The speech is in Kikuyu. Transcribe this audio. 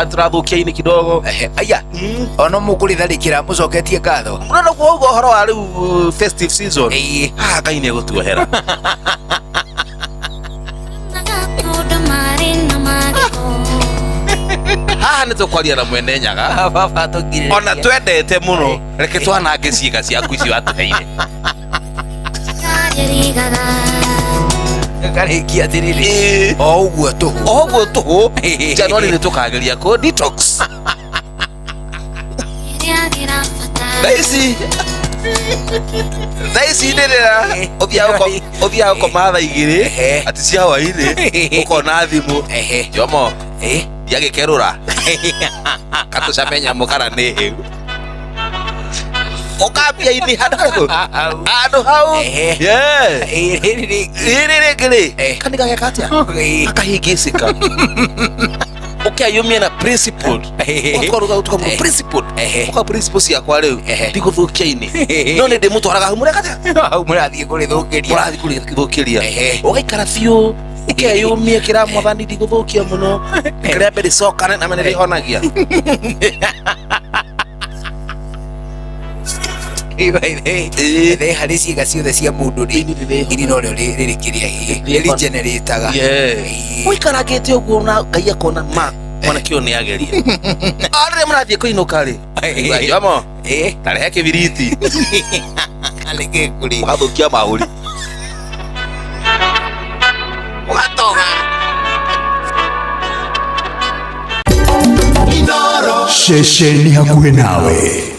Tũrathũkia ini kidogo. Ehe, aya, ono mũkũrĩtharĩkĩra mũcoketie ngatho. No no kuo ũhoro wa rĩu festive season. Ĩĩ. Ah, Ngai nĩ egũtuohera. Magatũndũ marĩ na magego. Haha nĩ tũkwaria na mwene Nyaga. Baba tũngirĩrĩria. Ona twendete mũno, reke twanange ciĩga ciaku icio atũheire. Karĩrigaga. Karĩkia atĩrĩrĩ, Ĩĩ. o ũguo tũhũ. O ũguo tũhũ, Januari nĩ tũkageria kũ detox. Kĩrĩa kĩrabata. Thaa ici rĩrĩa ũthiaga ũkoma thaa 2 atĩ cia hwainĩ, ũkona thimũ, "Jomo, ndiagĩkerũra katũcame nyamũ kana nĩ hĩu," ũkambia ini handũ harĩkũ? Handũ hau. Yeah. Ĩĩ, rĩrĩ rĩngĩ. Rĩrĩ rĩngĩ rĩ, kanitha geka atĩa? Akahĩngĩcĩka ũkeyũmia na principle. Ũtwaruga ũtuka mũndũ principle. Ũka principle ciakwa rĩu, ndigũthũkia ini, no nĩ ndĩmũtwaraga hau mũreka atĩa? Hau mũrathiĩ kũrĩthũkĩria. Mũrathiĩ kũrĩthũkĩria. Ũgaikara biũ, ũkeyũmia kĩra Mwathani, ndigũthũkia mũno, reke rĩa mbere rĩcokane na mene rĩhonagia. Ĩĩ. Thĩ harĩ ciĩga ciothe cia mũndũ rĩ, Ini rĩrĩ ini norĩo rĩrĩ kĩrĩa rĩgenerateaga. Ũikarangĩte ũguo na Ngai akona ma mwanake ũyũ nĩ ageria. O rĩrĩa mũrathiĩ kũinũka rĩ, "Jomo, tarehe kĩbiriti." Nĩkĩ kũrĩ? Ũgathũkia mahũri. Ũgatoga. Ceceni hakuhĩ nawe.